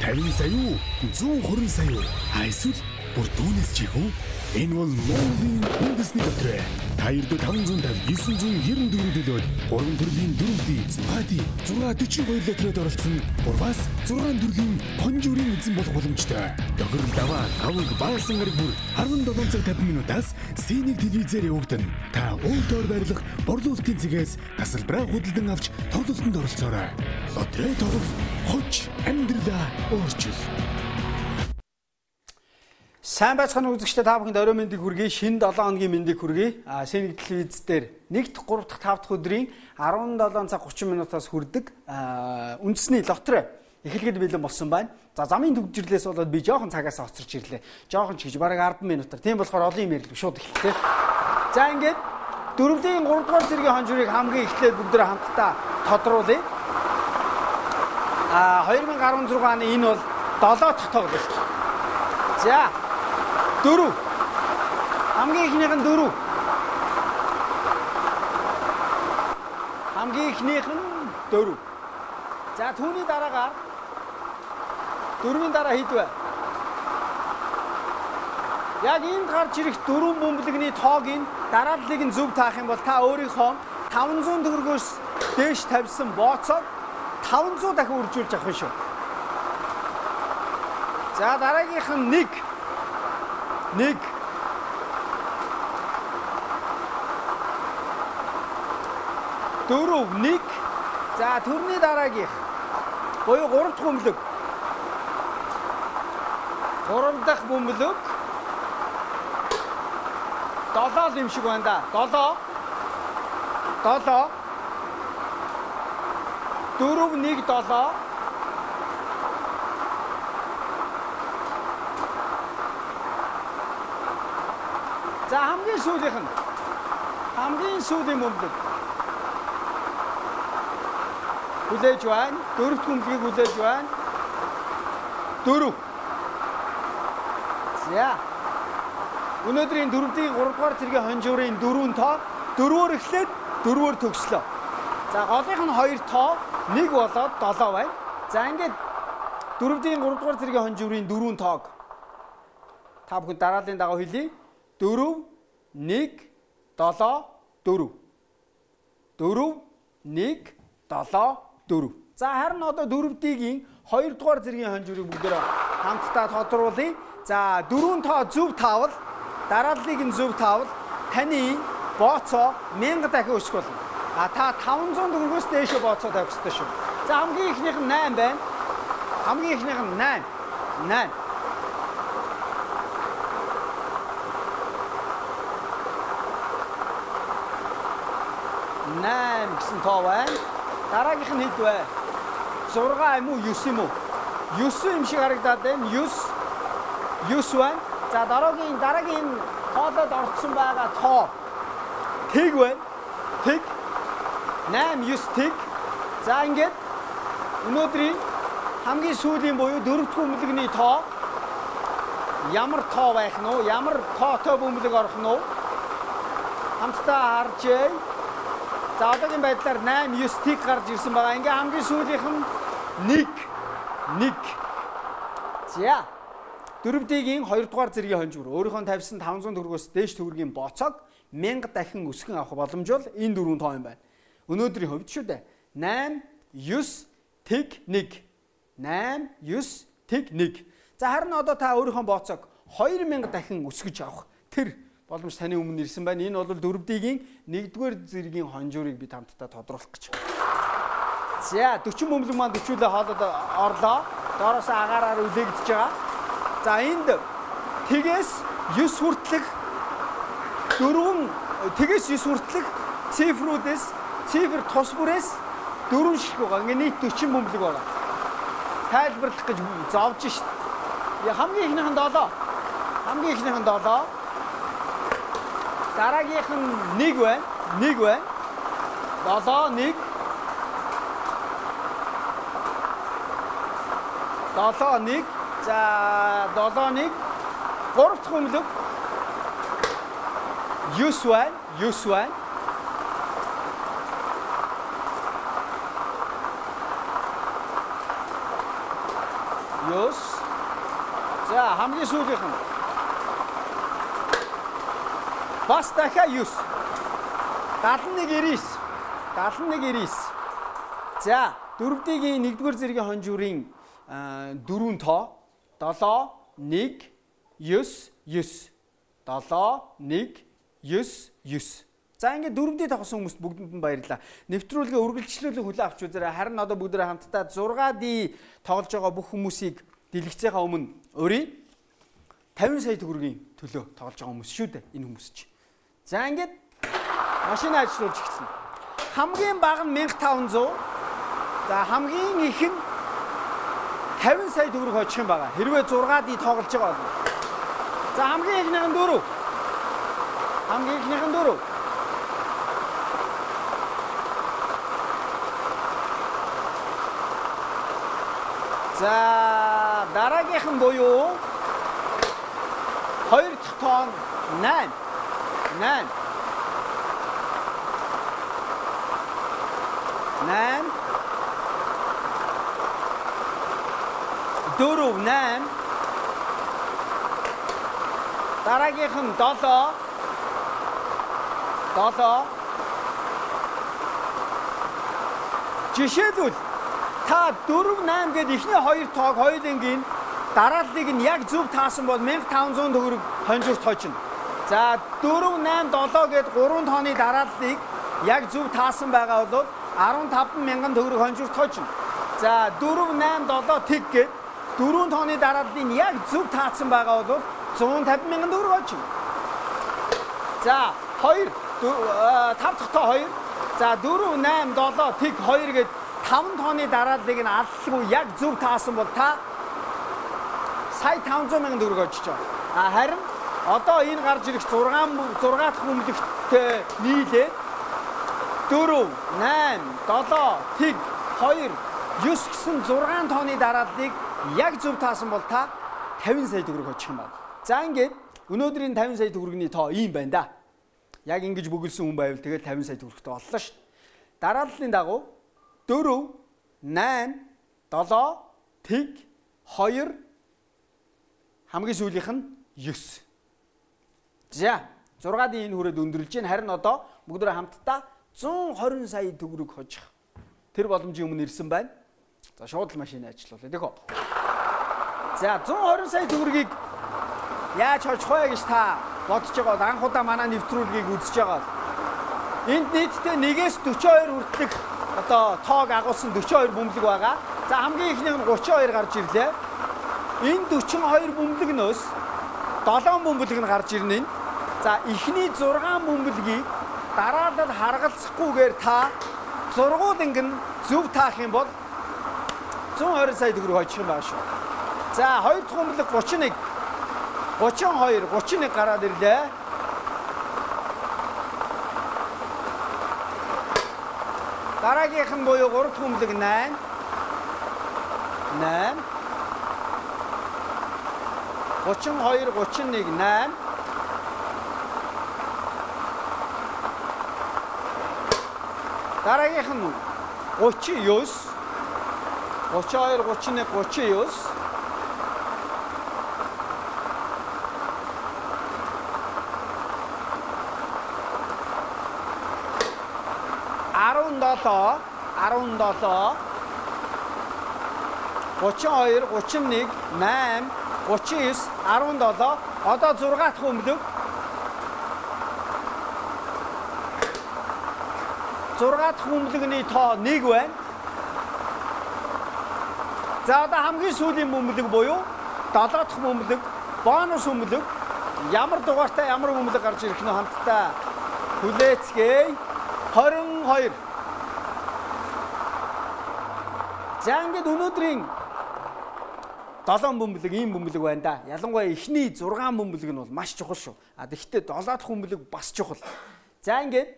50 сая уу? 120 сая уу? Эсвэл бүр түүнээс ч их үү? Энэ бол Монголын үндэсний лотерей. Та ердөө 550 994 төлөөд 3 төрлийн 4D, 6D, 642 лотерейд оролцсон 3-аас 6 төрлийн хонжуурын эзэн болох боломжтой. Тохирол даваа, давг, баасан гараг бүр 17 цаг 50 минутаас Синик телевизээр явагдана. Та уул доор байрлах борлуулалтын цэгээс тасалбараа худалдан авч тоглолтод оролцоорой. Лотерей тоглол хож амьдралаа өөрчил. Сайн байцгаана үзэгчдээ, та бүхэнд орой мэндийг хүргэе. Шинэ 7 хоногийн мэндийг хүргэе. Синик телевиз дээр 1 дахь, 3 дахь, 5 дахь өдрийн 17 цаг 30 минутаас хүрдэг үндэсний лотерей эхлэхэд бэлэн болсон байна. За, замын төвжирлээс болоод би жоохон цагаас хоцорч ирлээ. Жоохон ч гэж бараг 10 минутаар. Тийм болохоор олон юм ярил шууд эхэллээ. За, ингээд дөрөвдийн 3 дугаар зэргийн хонжуурыг хамгийн эхлээд бүгдээ хамтдаа тодруулъя. 2016 оны энэ бол 7 дахь тоглолт. За, 4. Хамгийн эхнийх нь 4. Хамгийн эхнийх нь 4. За, түүний дараагаар 4-ийн дараа хэд вэ? Яг энд гарч ирэх 4 бөмбөлөгний тоог нь дарааллыг нь зөв таах юм бол та өөрийнхөө 500 төгрөгөөс дээш тавьсан бооцоог 500 дахин үржүүлж авах юм шүү. За, дараагийнх нь 1. 1 4 1. За, тэрний дараагийнх буюу 3 дахь бөмбөлөг. 3 дахь бөмбөлөг 7 юм шиг байна да. 7 7 4 1 7. За, хамгийн сүүлийнх нь хамгийн сүүлийн бөмбөлөг хүлээж байна. Дөрөвт бөмбөлгийг хүлээж байна. 4. За, өнөөдрийн дөрөвдийн 3 дугаар зэргийн хонжуурын 4 тоо 4-өөр эхлээд 4-өөр төгслөө. За, голынх нь 2 тоо 1 болоод 7 байна. За, ингээд дөрөвдийн 3 дугаар зэргийн хонжуурын 4 тоог та бүхэн дарааллын дагуу хэлье. 4 1 7 4 4 1 7 4. За, харин одоо дөрөвдийн 2 дугаар зэргийн хонжуурыг бүгдээ хамтдаа тодруулъя. За, 4 тоо зөв таавал дарааллыг нь зөв таавал таны бооцоо 1000 дахин өсөх болно. А та 500 төгрөгөөс дээшээ бооцоо тавих ёстой шүү. За, хамгийн эхнийх нь 8 байна. Хамгийн эхнийх нь 8. 8. 8 гэсэн тоо байна. Дараагийнх нь хэд вэ? 6 юм уу, 9 юм уу? 9 юм шиг харагдаад байна. 9 9 байна. За, дараагийн тоолоод орцсон байгаа тоо тэг байна. Тэг 8 9 тэг. За, ингээд өнөөдрийн хамгийн сүүлийн буюу дөрөв дэх бөмбөлөгний тоо ямар тоо байх нь вэ? Ямар тоотой бөмбөлөг орох нь вэ? Хамтдаа харжээ. За, одоогийн байдлаар 8 9 тэг гарч ирсэн байгаа. Ингээ хамгийн сүүлийнх нь 1 1. За, дөрөвдийн 2 дугаар зэргийн хонжуур өөрийнхөө тавьсан 500 төгрөгөөс дээш төгрөгийн бооцоог 1000 дахин өсгөн авах боломж бол энэ дөрвөн тоо юм байна. Өнөөдрийн хувьд шүү дээ. 8 9 тэг 1 8 9 тэг 1. За, харин одоо та өөрийнхөө бооцоог 2000 дахин өсгөж авах тэр боломж таны өмнө ирсэн байна. Энэ бол дөрөвдийн 1-р зэргийн хонжуурыг би хамтдаа тодруулах гэж байна. За, 40 бөмбөлөг маань 40-үлээ хоолоод орлоо. Доороос агаараар үлээгдэж байгаа. За, энд тэгээс 9 хүртэлх дөрвөн тэгээс 9 хүртэлх цифрүүдээс цифр тус бүрээс 4 ширхэг байгаа. Ингээ нийт 40 бөмбөлөг байгаа. Тайлбарлах гэж зовж шít. Хамгийн эхнийх нь 7. Хамгийн эхнийх нь 7. Дараагийнх нь 1 байна. 1 байна. 7 1 7 1. За, 7 1. 3 дахь бөмбөлөг 9 байна. 9 байна. 9. За хамгийн сүүлийнх нь бас дахиад 9. 71 99. 71 99. За 4D-гийн 1-р зэргийн хонжуурын 4 тоо 7 1 9 9 7 1 9 9. За ингээд 4D тоглосон хүмүүст бүгдэнд нь баярлалаа. Нэвтрүүлгээ үргэлжлүүлэн хүлээн авч үзээрэй. Харин одоо бүгдээ хамтдаа 6D тоглож байгаа бүх хүмүүсийг дэлгэцийнхаа өмнө урья. 50 сая төгрөгийн төлөө тоглож байгаа хүмүүс шүү дээ. Энэ хүмүүс чи. За ингээд машин ажиллуулж эхэлнэ. Хамгийн бага нь 1500. За хамгийн их нь 50 сая төгрөг хожих юм байгаа. Хэрвээ 6D тоглож байгаа бол. За хамгийн ихнийх нь 4. Хамгийн ихнийх нь 4. За дараагийнх нь буюу 2 дахь тоон 8. 8. 8. 4 8. Дараагийнх нь 7. 7. Жишээлбэл та 4 8 гээд эхний хоёр тоог хоёулангийн дарааллыг нь яг зөв таасан бол 1500 төгрөг хонжуурт хожино. За 4 8 7 гээд 3 тооны дарааллыг яг зөв таасан байгаа бол 15000 төгрөг хонжуурт хожино. За 4 8 7 тэг гээд 4 тооны дарааллыг яг зөв таасан байгаа бол 150,000 төгрөг хожино. За 2 5 дахь тоо 2. За 4 8 7 тэг 2 гээд 5 тооны дарааллыг нь аллгүй яг зөв таасан бол та сая 500,000 төгрөг хожиж байгаа. А харин одоо энэ гарч ирэх 6 дахь бөмбөлөгттэй нийлээд 4 8 7 тэг 2 9 гэсэн 6 тооны дарааллыг яг зөв таасан бол та 50 сая төгрөг хожих юм байна. За ингээд өнөөдрийн 50 сая төгрөгийн тоо ийм байна да. Яг ингэж бөглөсөн хүн байвал тэгэл 50 сая төгрөгтэй боллоо шүү дээ. Дарааллын дагуу 4 8 7 тэг 2 хамгийн сүүлийнх нь 9. За 6-ын энэ хүрээд өндөрлөж байна. Харин одоо бүгдээ хамтдаа 120 сая төгрөг хожих тэр боломжийн өмнө ирсэн байна. За шууд л машин ажиллуулъя тэхөө. За 120 сая төгрөгийг яаж хожих вэ гэж та бодож байгаа бол анх удаа манай нэвтрүүлгийг үзэж байгаа бол энд нийтдээ 1-ээс 42 хүртэлх одоо тоог агуулсан 42 бөмбөлөг байгаа. За хамгийн эхнийх нь 32 гарч ирлээ. Энэ 42 бөмбөлгнөөс 7 бөмбөлөг нь гарч ирнэ. За эхний 6 бөмбөлгийг дараалал харгалзахгүйгээр та зургууланг нь зөв таах юм бол 120 сая төгрөг хожих юм байна шүү. За хоёр дахь бөмбөлөг 31 32 31 гараад ирлээ. Дараагийнх нь буюу 3 дахь бөмбөлөг 8 8 32 31 8 Дараагийнх нь 39 32 31 39 17 17 32 31 8 39 17 одоо 6 дахь бөмбөлөг 6 дахь бөмбөлөгний тоо 1 байна. За одоо хамгийн сүүлийн бөмбөлөг буюу 7 дахь бөмбөлөг, бонус бөмбөлөг ямар дугаартай ямар бөмбөлөг гарч ирэх нь хамтдаа хүлээцгээе. 22. За ингээд өнөөдрийн 7 бөмбөлөг ийм бөмбөлөг байна да. Ялангуяа эхний 6 бөмбөлөг нь бол маш чухал шүү. А тэгэхдээ 7 дахь бөмбөлөг бас чухал. За ингээд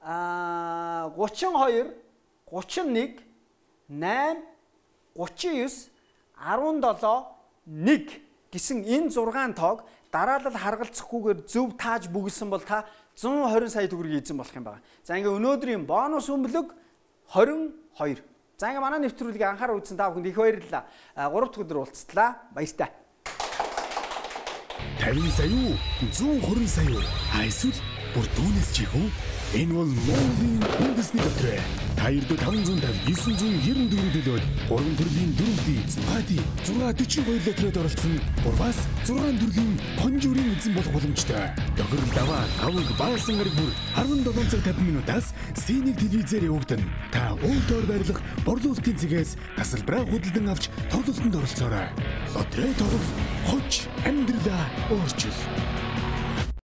32 31 8 39 17 1 гэсэн энэ 6 тоог дараалал харгалзахгүйгээр зөв тааж бүгэлсэн бол та 120 сая төгрөгийн эзэн болох юм байна. За ингээ өнөөдрийн бонус бөмбөлөг 22. За ингээ манай нэвтрүүлгийг анхаарал үзсэн та бүхэнд их баярлалаа. 3 дахь өдөр уулзтлаа. Баяртай. 50 сая уу? 120 сая уу? Эсвэл бүр түүнээс ч их үү? Энэ бол Монголын үндэсний лотерей. Та ердөө 550 994 төлөөд 3 төрлийн 4D, 6D, 642 лотерейд оролцсон 3-аас 6 төрлийн конжурын эзэн болох боломжтой. Тохирол даваа, аваг, баасан гараг бүр 17 цаг 50 минутаас Синик телевизээр явагдана. Та өөртөө байрлах борлуулалтын цэгээс тасалбараа худалдан авч тоглолтод оролцоорой. Лотерей тоглох, хоч амьдралаа өөрчил.